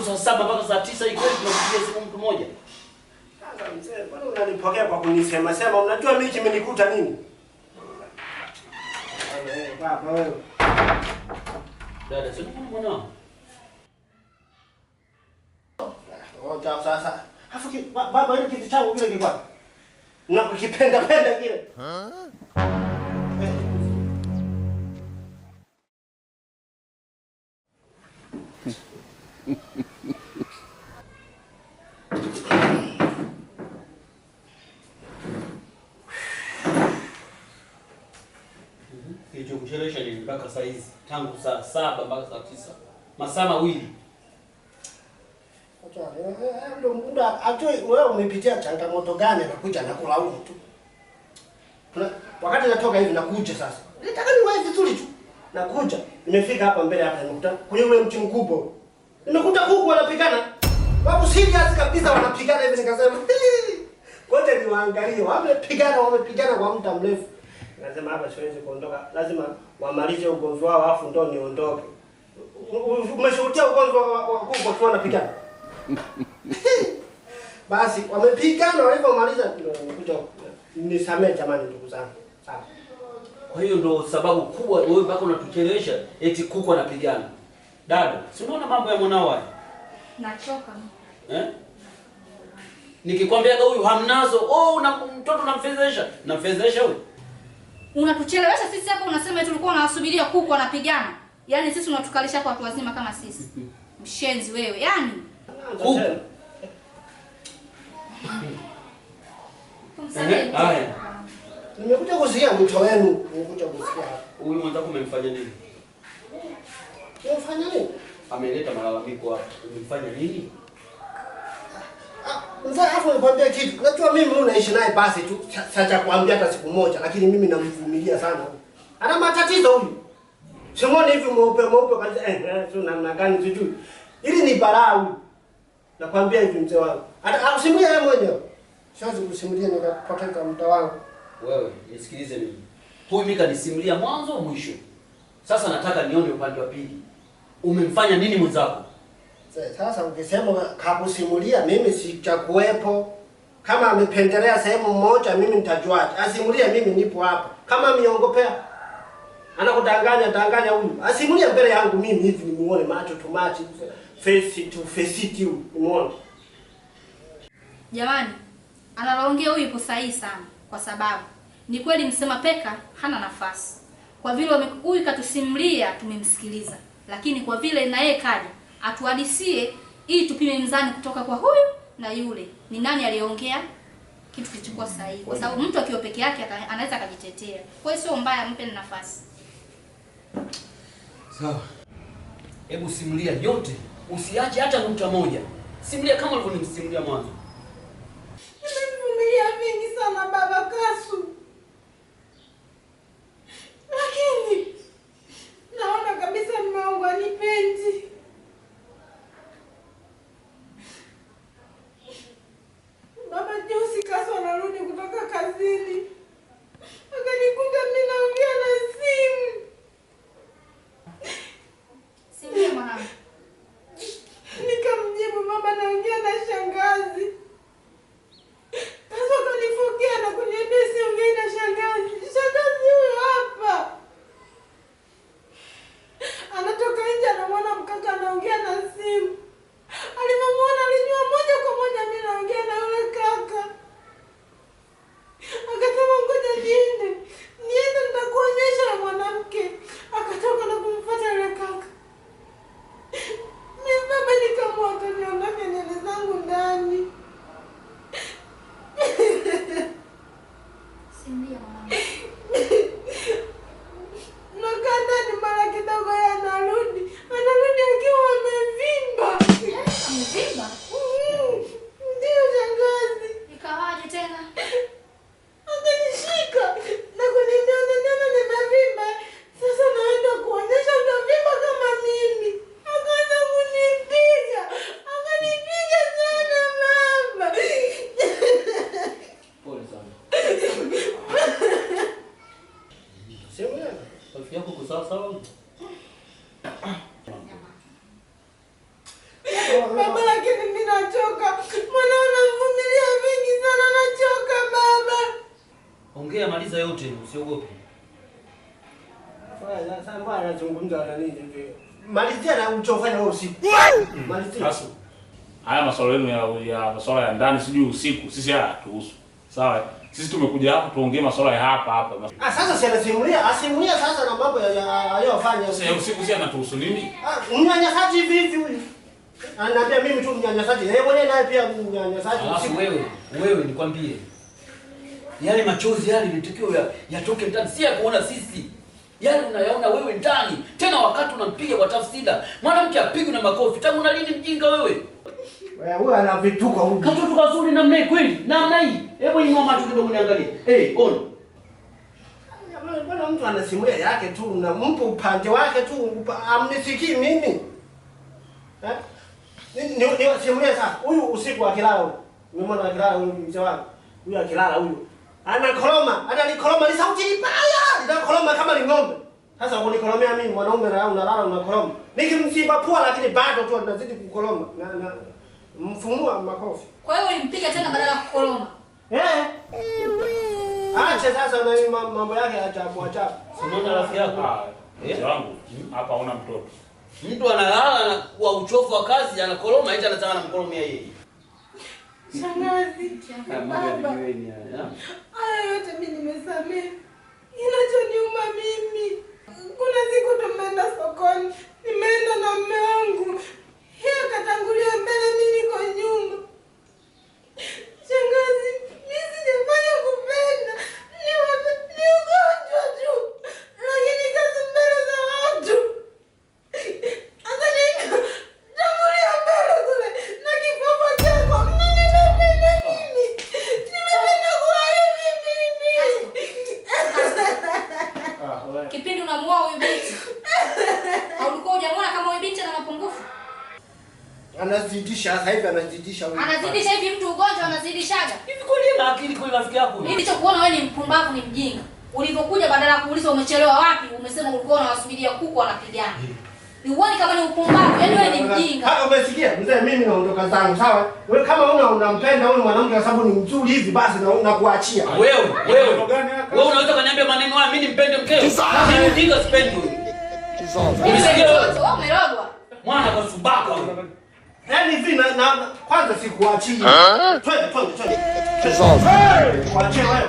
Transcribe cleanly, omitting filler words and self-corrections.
Tangu saa 7 mpaka saa 9 hii kweli tunakupigia simu mtu mmoja. Sasa mzee, mbona unanipokea kwa kunisema sema? Unajua mimi kimenikuta nini? Baba wewe. Dada, sio mwanao. Ngoja sasa. Afu baba ile kitu changu kile kilikuwa. Na kukipenda penda kile. Kilichokuchelewesha ni mpaka saa hizi, tangu saa 7 mpaka saa 9. Masaa mawili. Ndio muda ajui wewe umepitia changamoto gani anakuja na kulaumu tu. Wakati natoka hivi nakuja sasa. Nitaka niwae vizuri tu. Nakuja. Nimefika hapa mbele hapa nimekuta kwenye ule mti mkubwa. Nimekuta kuku wanapigana. Wapo serious kabisa wanapigana hivi nikasema, "Ngoja niwaangalie. Wamepigana kwa muda mrefu." Nikasema hapa siwezi kuondoka. Lazima wamalize ugomvi wao afu ndo niondoke. Umeshuhudia ugomvi wa kuku wakiwa wanapigana? Basi wamepigana walipomaliza ndio nikuja nisamee jamani ndugu zangu. Sawa. Kwa hiyo ndio sababu kubwa wewe mpaka unatuchelewesha eti kuku anapigana. Dada, si unaona mambo ya mwanao haya? Nachoka. Eh? Nikikwambia huyu hamnazo, oh una mtoto unamfezesha. Namfezesha huyu. Unatuchelewesha sisi hapa unasema eti ulikuwa unawasubiria kuku anapigana. Yaani sisi unatukalisha kwa watu wazima kama sisi. Mshenzi wewe, yaani. Kuku. Haya. Nimekuja kusikia mwito wenu, nimekuja kusikia. Huyu mwenzako umemfanya nini? Umemfanya nini? Ameleta malalamiko hapa. Umemfanya nini? Mzee, afu nikwambia kitu. Unajua mimi unaishi naye basi tu, sacha kuambia hata siku moja, lakini mimi namvumilia sana. Ana matatizo huyu. Simuoni hivi mweupe mweupe kabisa, sio namna gani sijui. Ili ni balaa huyu. Nakwambia hivi mzee wangu. Hata akusimulia yeye mwenyewe. Siwezi kusimulia nikapoteza muda wangu. Wewe nisikilize mimi. Huyu mimi kanisimulia mwanzo mwisho. Sasa nataka nione upande wa pili. Umemfanya nini mwenzako? Sasa ukisema kakusimulia mimi sijakuwepo. Kama amependelea sehemu moja mimi nitajuaje? Asimulie mimi nipo hapa. Kama miongopea anakudanganya danganya huyu. Asimulie mbele yangu mimi hivi nimuone macho to macho, face to face tu nimuone. Jamani, analoongea huyu yupo sahihi sana kwa sababu ni kweli msema peka hana nafasi. Kwa vile huyu katusimulia tumemsikiliza, lakini kwa vile na yeye kaja atuhadisie ili tupime mzani kutoka kwa huyu na yule. Ni nani aliongea kitu kilichokuwa sahihi? Kwa sababu mtu akiwa peke yake anaweza akajitetea. Kwa hiyo sio mbaya, mpe nafasi. Sawa. Hebu simulia yote, usiache hata nukta moja. Simulia kama ulivyonisimulia mwanzo. Nimevumilia vingi sana baba Kasu. Lakini naona kabisa mume wangu hanipendi. Baba juzi Kasu anarudi kutoka kazini. Akanikuta mimi naongea na simu. Simu mwanangu. Nikamjibu mama naongea na shangazi. Kasu akanifokea na kuniambia siongei na shangazi. Shangazi huyo hapa. Anatoka nje anamwona mkaka anaongea na simu. Alipomuona alijua moja kwa moja mimi naongea na yule kaka. Akasema ngoja niende. Niende nitakuonyesha mwanamke. Akatoka na kumfuata yule kaka. Mimi baba nikamwota niondoke nywele zangu ndani. Simulia mwanangu. Nakaa ndani mara kidogo yeye anarudi. Anarudi akiwa amevimba. Amevimba? Ndio shangazi. Ikawaje tena? Akanishika na kuniambia unaniona nimevimba. Sasa naenda kuonyesha utavimba kama mimi. Akaanza kunipiga. Akanipiga sana mama. Pole sana. Simulia. Rafiki yako uko sawa sawa? Baba Ongea, maliza yote, usiogope. Sasa mbona anazungumza na nini hivi? Malizia na ulichofanya wewe usiku. Malizia. Sasa haya masuala yenu ya masuala ya ndani sijui usiku, sisi haya hatuhusu. Sawa? Sisi tumekuja hapa tuongee masuala ya hapa hapa. Ah, sasa si anasimulia, asimulia sasa na mambo ya aliyofanya. Sasa ya usiku si anatuhusu nini? Ah, mnyanyasaji hivi hivi huyu. Ananiambia mimi tu mnyanyasaji. Yeye mwenyewe naye pia mnyanyasaji Alafu usiku. wewe nikwambie. Yale machozi yale nitakiwa yatoke ndani, si ya kuona sisi. Yale unayaona wewe ndani. Tena wakati unampiga kwa tafsida. Mwanamke apigwe na makofi. Tangu na lini mjinga wewe? Wewe huyu ana vituko huyu. Katoto kazuri namna hii kweli? Namna hii. Hebu inua macho kidogo niangalie. Eh, ona. Mbona mtu anasimulia yake tu na mpo upande wake tu, amnisikii mimi. Eh? Ni simulia sasa. Huyu usiku akilala huyu. Nimeona akilala huyu mzee wangu. Huyu akilala huyu. Anakoroma, ananikoroma ni sauti mbaya. Anakoroma kama ni ng'ombe. Sasa ukinikoromea mimi mwanaume na unalala unakoroma. Nikimsiba pua lakini bado tu anazidi kukoroma. Na mfumua makofi. Kwa hiyo ulimpiga tena badala ya kukoroma. Eh? Acha sasa na mambo yake ajabu ajabu. Unaona rafiki yako? Mzee wangu, hapa hauna mtoto. Mtu analala na kwa uchovu wa kazi anakoroma eti anataka namkoromea yeye. Shangazi, baba, haya yote mimi nimesamehe. Kinachoniuma mimi, kuna siku tumeenda sokoni, nimeenda na mume wangu, yeye akatangulia mbele, mimi niko nyuma. Shangazi, mimi sijafanya kupenda, ni ugonjwa tu, lakini kazi mbele za watu. Sasa nikatangulia mbele kule na kifafa chako, mimi nimependa nini? Nimependa kuwa hivi mimi. Kipindi unamuoa huyu binti, ulikuwa hujamuona kama huyu binti ana mapungufu? Anazidisha sasa hivi, anazidisha huyu. Anazidisha hivi, mtu ugonjwa anazidishaga. Hivi kweli ana akili kweli rafiki yako? Mimi nilichokuona wewe ni mpumbavu, ni mjinga. Ulivyokuja badala ya kuuliza umechelewa wapi, umesema ulikuwa unawasubiria kuku wanapigana. Ni uone kama ni upumbavu, yaani wewe ni mjinga. Ha, umesikia? Mzee, mimi naondoka zangu, sawa? Wewe kama unampenda huyu mwanamke kwa sababu ni mzuri hivi basi na nakuachia. Wewe unaweza kuniambia maneno haya mimi nimpende mkeo? Mimi mjinga sipendi huyu. Umesikia wewe? Umerogwa. Mwana kwa subaka wewe. Yaani hivi na kwanza sikuachii. Twende. Kuachie wewe.